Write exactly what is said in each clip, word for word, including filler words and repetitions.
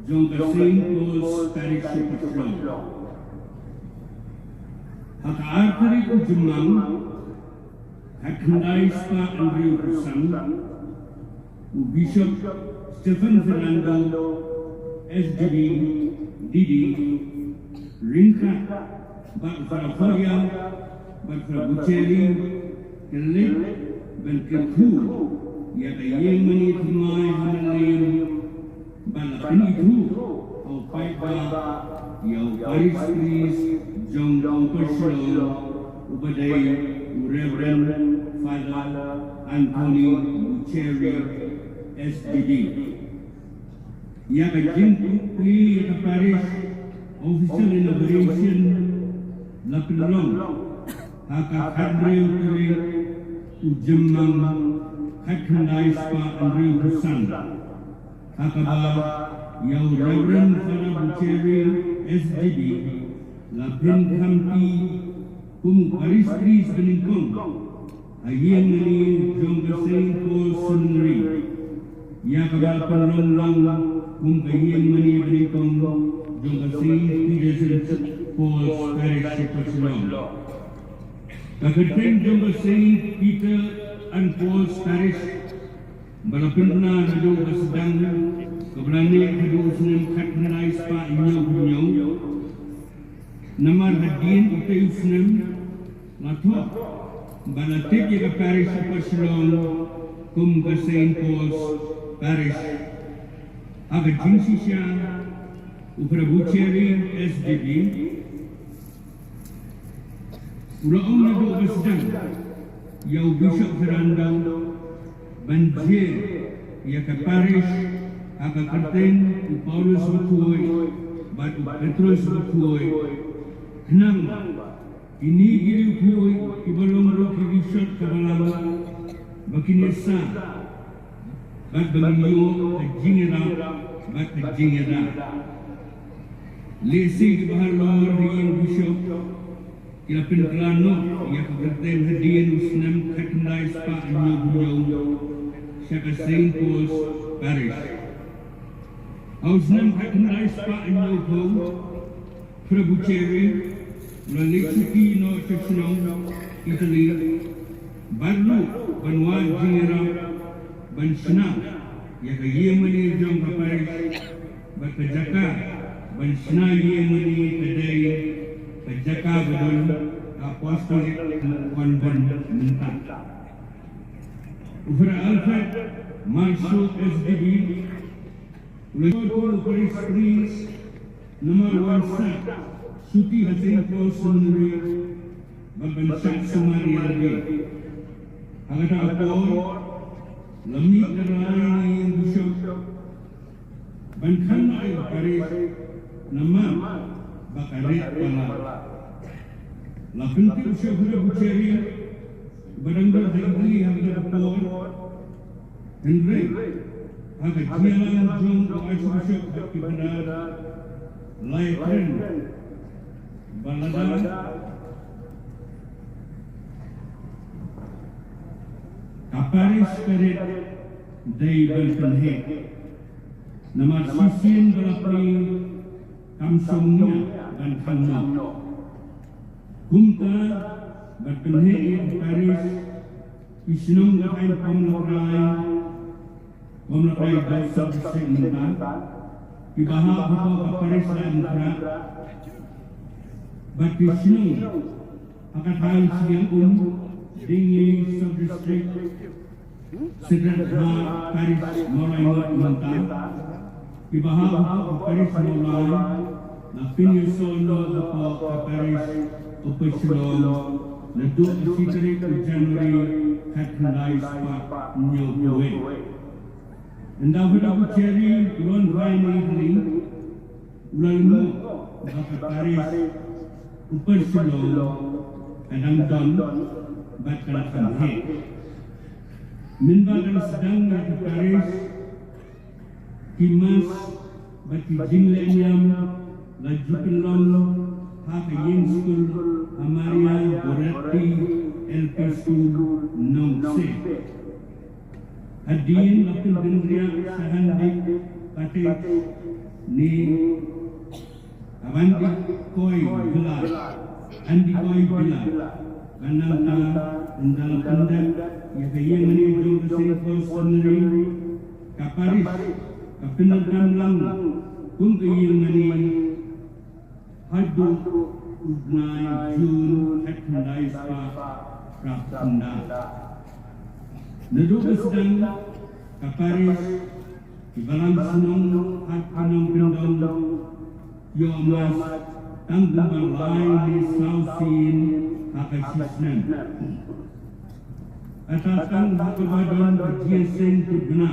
jong ka Saint Paul's Parish Shillong. Ha ka ar tarik u Jymmang, khatkhyndai spah hynriewphew san, u Bishop Stephen Fernando, S D B, D D, ryngkat bad u Father Koya bad u Father Bucheri, ki la leit ban kyrkhu ïa ka ïing mane thymmai ha Mylliem, bad la pynithuh ha u paidbah ïa u parish priest jong ka Upper Shillong, uba dei u Reverend Father Anthony Bucheri, S D B. Ïa ka jingplie ïa ka parish official inauguration la pynlong ha ka khathynriew tarik u Jymmang, khatkhyndai spah hynriewphew san, ha kaba ïa u Reverend Father Bucheri, S D B, la pynkham plie kum u parish priest banyngkong ha ïing mane jong ka Saint Paul's Seminary, ïa kaba la pynlong lang kum ka ïing mane banyngkong jong ka Saint Peter's and Paul's Parish, Upper Shillong. Ka kyrteng jong ka Saint Peter and Paul's Parish ba la pynbna naduh ba sdang kaba la neh haduh u snem khatkhyndai spah hynñiewphew hynñiew. Namar hadien utei u snem la thoh ba la tip ïa ka parish Upper Shillong kum ka Saint Paul's Parish. Ha ka jingshisha, u Father Bucheri, S D B, u la ong naduh ba sdang ïa u Bishop Fernando ban jia ïa ka parish ha ka kyrteng u Paulus Bakhuid bad u Petrus Bakhuid, khnang ba kine ki riewkhuid kiba long ruh ki bishop ka balang ba kin ïasah bad ba ngin ïoh ka jingïarap bad ka jingïada. Lehse kiba halor ha ïing bishop ki la pynkylla noh ïa ka kyrteng hadien u snem khatkhyndai spah hynñiewphew hynñiew sha ka Saint Paul's Parish. Ha u snem khatkhyndai spah hynñiewphew, Father Bucheri u la leit shuki noh sha shnong Italy, bad ruh ban wad jingïarap ban shna ïa ka ïing mane jong ka parish, bad ka jaka ban shna ïing mane ka dei ka jaka ba don ka Apostolic Convent mynta. U Father Alfred Marshall, S D B, u la ïoh kum u parish priest namar u wan sah shuti ha Saint Paul's Seminary bad ban shah sumar ïa lade. Ha kata ka por la mih ka rai na u bishop ban khang noh ïa ka parish namar ba ka rit palat. La pyntip sha u Father Bucheri ba dang don ha Italy ha kata ka por. Hynrei ha ka jingïalang jong u Archbishop bad ki Father, la ïakren ba lada ka parish ka rit, dei ban pynheh. Namar shisien ba la plie kam shong nia ban khang noh. Kumta ban pynheh ïa ka parish, ki shnong ka thaiñ Komlakrai, Komlakrai Dawsop District mynta, kiba hap hapoh ka parish Laitumkhrah, bad ki shnong ha ka thaiñ Shiliang Um, Dinglei Sub District, Sacred Heart Parish Mawlai Ngut mynta, kiba hap hapoh ka parish Mawlai, la pynïasoh noh hapoh ka parish Upper Shillong naduh ka shi tarik u January khatkhyndai spah hynñiewphew wei. Ynda u Father Bucheri u la wan phai na Italy, u la lyngngoh ba ka parish Upper Shillong ka dang don bad ka la kham heh. Mynba ka la sdang ïa ka parish, ki mass bad ki jingleh niam la ju pynlong ha ka ïing skul ha Maria Goretti L P School, Nongkseh. Hadien la pynbynriah shahan dik Pate ni Abandi Koi Villa, Andi Koi Villa, Kanangka, Indala Pandap, Yakayamani, Jong Kasing Kos Sendiri, Kaparis, Kapinakam Lang, Kung Kayamani, Haduh u bnai Jun, khat khyndai spah phra phew khyndai. Naduh ba sdang ka parish, ki balang shnong, ha ki nongkyndong, ïoh mass tang kumba lai ne saw sien ha ka shi snem. Kata tang ha kaba don ka jingïaseng kut bna.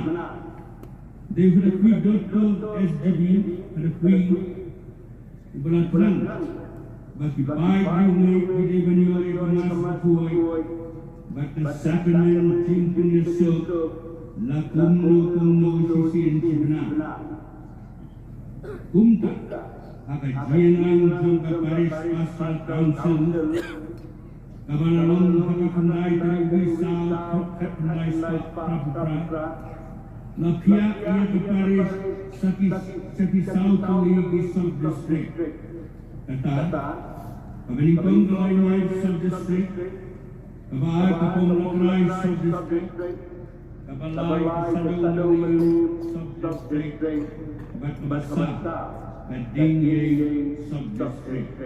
Dei u Rev. Doctor S J B, u Rev. Uba la thrang ba ki paid riewngeit ki dei ban ïoh ïa ka mass bakhuid bad ka sakramen jingpynïasuk la kumno kumno shisien shi bnai. Kumta, ha ka jingïalang jong ka Parish Pastoral Council, kaba la long ha ka khyndai tarik u Risaw, khat khyndai spah phra phew phra, la phiah ïa ka parish sa ki, sa ki saw tylli ki sub district. Kata, kaba nyngkong ka Laimer sub district, kaba ar ka Pom Lakrai sub district, kaba lai ka Sadong Mawlai sub district, bad kaba saw ka Diengiei sub district.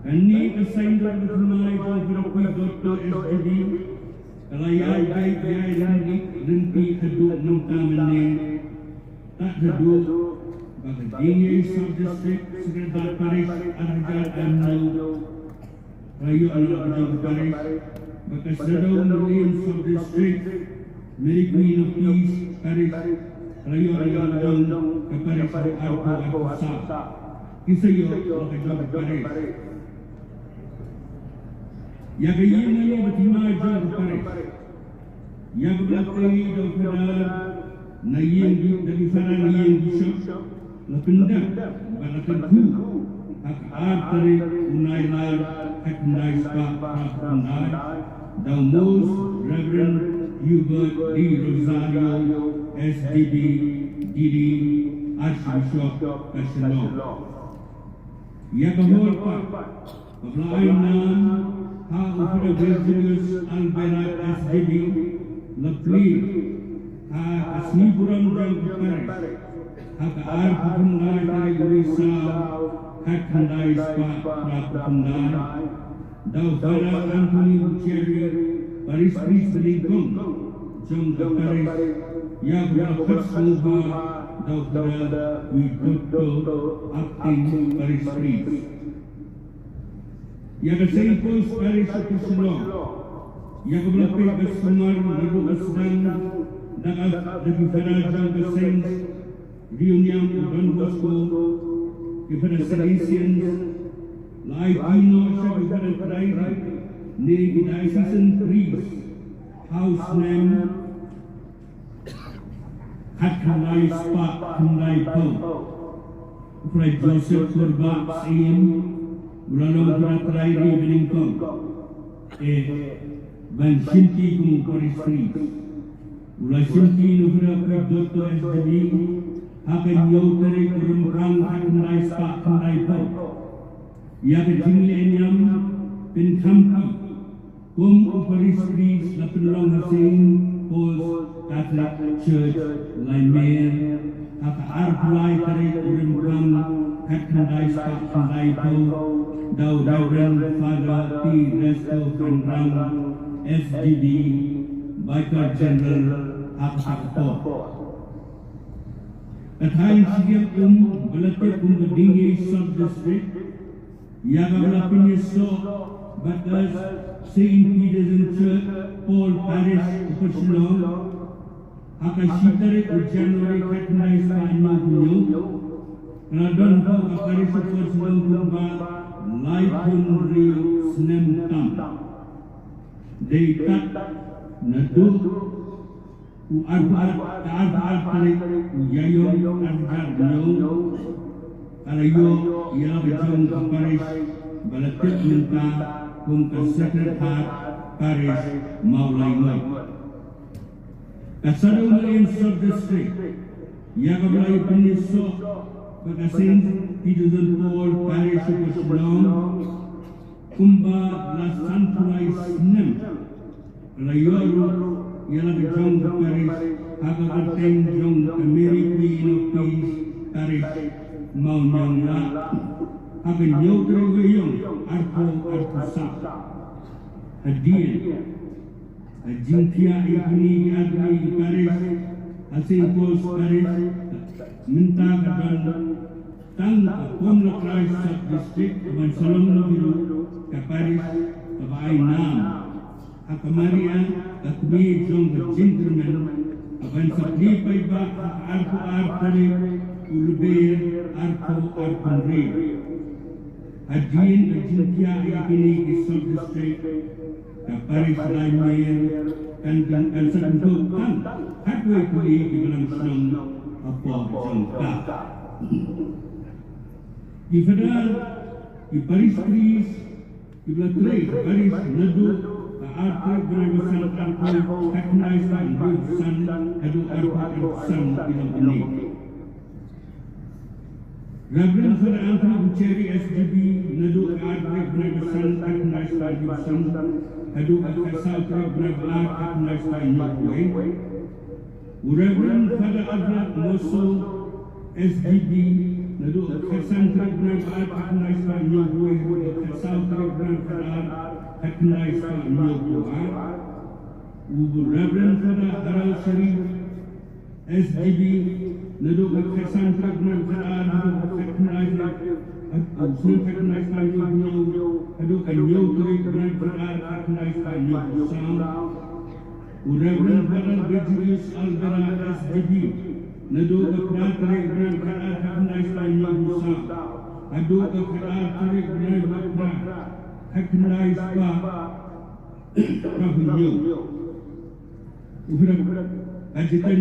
Kane ka saiñdur ba thymmai jong u Rev. Doctor S J B ka la ïai beit ïai ryntih, ryntih haduh mynta mynne. Tad haduh ba ka Diengiei sub district, Secretariat Parish, ar hajar arphew hynñiew, ka la ïoh na la ka jong ka parish, bad ka Sadong Mawlai sub district, Mary Queen of Peace Parish, ka la ïoh na la ka jong ka parish arphew arphew saw. Ki sa ïoh na la ka jong ka parish. Ïa ka ïing mane ba thymmai jong ka parish, ïa kaba la pynlong da u Father na ïing, da ki Father na ïing bishop, la pyndep bad la kyrkhu ha ka ar tarik u Nailar, khat khyndai spah phra phew khyndai, da u Most Reverend Hubert D Rosario, S D B, D D, Archbishop ka Shillong. Ïa ka hall pat, kaba la ai nam ha u Father Virgilius Albera, S D B, la plie ha ka sngi burom jong ka parish ha ka arphew khyndai tarik u Risaw, khat khyndai spah phra phew khyndai, da u Father Anthony Ucheri, parish priest ba nyngkong jong ka parish, ïa kaba la khot sngewbha da u Father Widodo, acting parish priest. Ïa ka Saint Paul's Parish Upper Shillong, ïa kaba la peit bad sumar naduh ba sdang da ka, da ki Father jong ka Saint Reunion u Don Bosco, ki Father Salesians, la aiti noh sha ki Father Trai Ri ne ki diocesan priest ha u snem khat khyndai spah khyndai phew. U Father Joseph Kurbah Syiem u la long u Father Trai Ri ba nyngkong, eh, ban shimti kum u parish priest. U la shimti na u Father Doctor S D B ha ka hynñiew tarik u Rymphang khat khyndai spah khyndai phew. Ïa ka jingleh niam pynkham ki kum u parish priest la pynlong ha Saint Paul's Catholic Church, Laimer, ha ka arphew lai tarik u Rymphang khat khyndai spah khyndai phew, da u Reverend Father T Resto Kynrang, S D B, Vicar General, ha kata ka por. Ka thaiñ shiliang um ba la tip kum ka Diengiei Sub District, ïa kaba la pynïasoh bad ka Saint Peter's Church, Paul Parish, Upper Shillong, ha ka shi tarik u January khat khyndai spah hynñiew phew hynñiew, ka la don hapoh ka parish Upper Shillong kumba laiphew hynriew snem tam. Dei tad naduh u arphew ar, ka arphew ar tarik u Ïaïong arhajar hynñiew, ka la ïoh ïa la ka jong ka parish ba la tip mynta kum ka Sacred Heart Parish Mawlai Ngut. Ka Sadong Mawlai Sub District, Ïa kaba la ïapynïasoh bad ka Saint Peter John Paul Parish Upper Shillong kumba la sanphew lai snem la ïoh ruh ïa la ka jong ka parish ha ka kyrteng jong ka Mary Queen of Peace Parish Mawniangla ha ka hynñiew tarik u Ïaïong arphew arphew saw. Hadien ka jingthiah ïa kine ki artylli ki parish ha Saint Paul's Parish mynta ka don tang ka Umla Christ Sub District kaban sa long ruh ka parish kaba ai nam ha ka mariang ka kmie jong ka jingkyrmen kaban sa plie paidbah ha ka arphew ar tarik u Lber arphew arphew hynriew. Hadien ka jingthiah ïa kine ki sub district ka parish Laitmur kan kan kan sa kynthoh tang khatwei tylli ki balang shnong hapoh jong ka. Ki Father, ki parish priest kiba la trei ha parish naduh ka ar tarik bnai ba san arphew khatkhyndai spah hynriew san haduh arphew arphew san ki long kine: Reverend Father Anthony Bucheri S D B naduh ka ar tarik bnai ba san khatkhyndai spah hynriew san haduh ka khatsaw tarik bnai ba ar khatkhyndai spah hynñiewphew wei. U Reverend Father Albert Mosso S D B naduh ka khatsan tarik bnai ba ar khatkhyndai spah hynñiewphew wei haduh ka khatsaw tarik bnai ba ar khatkhyndai spah hynñiewphew ar. U Reverend Father Harold Sharif S D B naduh ka khatsan tarik bnai ba ar haduh ka khatkhyndai tarik, u snem khatkhyndai spah hynñiewphew hynñiew haduh ka hynñiew tarik bnai ba ar khatkhyndai spah hynñiewphew saw. U Reverend Father Virgilius Alvera S D B naduh ka phra tarik bnai ba ar khatkhyndai spah hynñiewphew saw haduh ka khatar tarik bnai ba phra khatkhyndai spah hynñiew. U Reverend Ajiten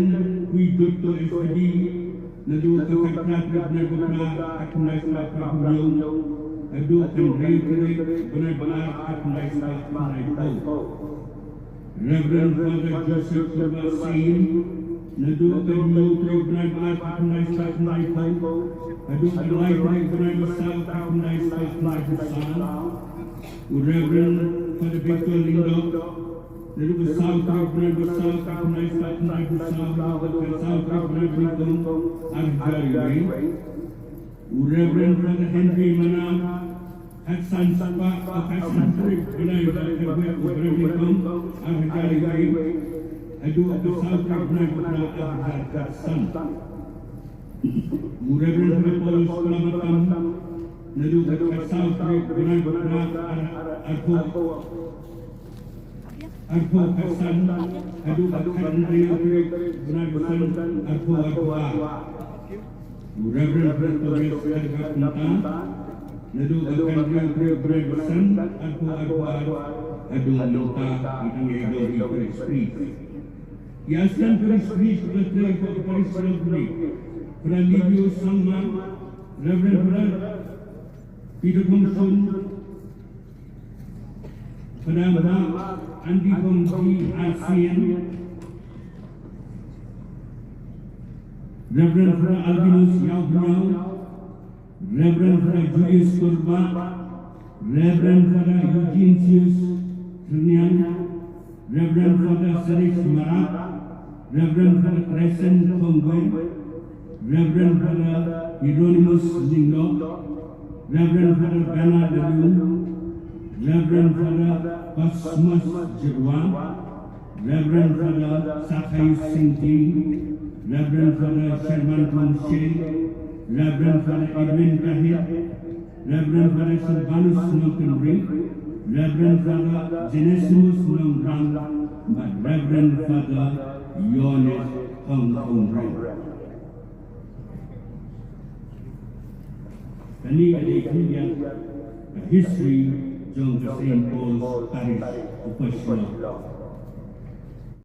Hui Dutto S D B naduh ka khatphra tarik bnai ba phra khatkhyndai spah hynñiew haduh ka hynriew tarik bnai ba ar khatkhyndai spah hynñiewphew. Reverend Father Joseph Kurbah Syiem naduh ka hynñiew tarik bnai ba ar khatkhyndai spah hynñiewphew haduh ka lai tarik bnai ba saw khatkhyndai spah hynñiewphew saw. U Reverend Father Victor Lyngdoh naduh ka saw tarik bnai ba saw khatkhyndai spah hynñiewphew saw haduh ka saw tarik bnai ba nyngkong ar hajar arwei. U Reverend Father Henry Manang khatsan spah, khatsan tarik bnai ba khatwei u Reverend Kong ar hajar arwei haduh ka saw tarik bnai ba phra ar hajar khatsan. U Reverend Father Paulus Khlamarkam naduh ka khatsaw tarik bnai ba phra ar arphew arphew khatsan haduh ka khathynriew tarik bnai ba san arphew arphew ar. U Reverend Father Tobias Kharkap Kumta naduh ka khathynriew tarik bnai ba san arphew arphew ar haduh mynta. Ki dang ïa dong ki parish priest, ki assistant parish priest ba la trei hapoh ka parish Shillong Valley: Father Livio Sangma, Reverend Father Peter Thongsun, Father Mark Andy Thongji R C M, Reverend Father Albinus Ïawhynñiaw, Reverend Father Julius Kurbah, Reverend Father Eugenius Thyrniang, Reverend Father Sarish Marak, Reverend Father Crescent Thongwe, Reverend Father Hieronymus Lyngdoh, Reverend Father Bernard Lalung, Reverend Father Cosmas Jyrwa, Reverend Father Sathaius Syngkli, Reverend Father Sherman Thongshei, Reverend Father Edwin Kahit, Reverend Father Silvanus Nongkynrih, Reverend Father Genesimus Nongrum, bad Reverend Father Ïoannis Thongthungrem. Kane ka dei khyndiat ka history jong ka Saint Paul's Parish, Upper Shillong.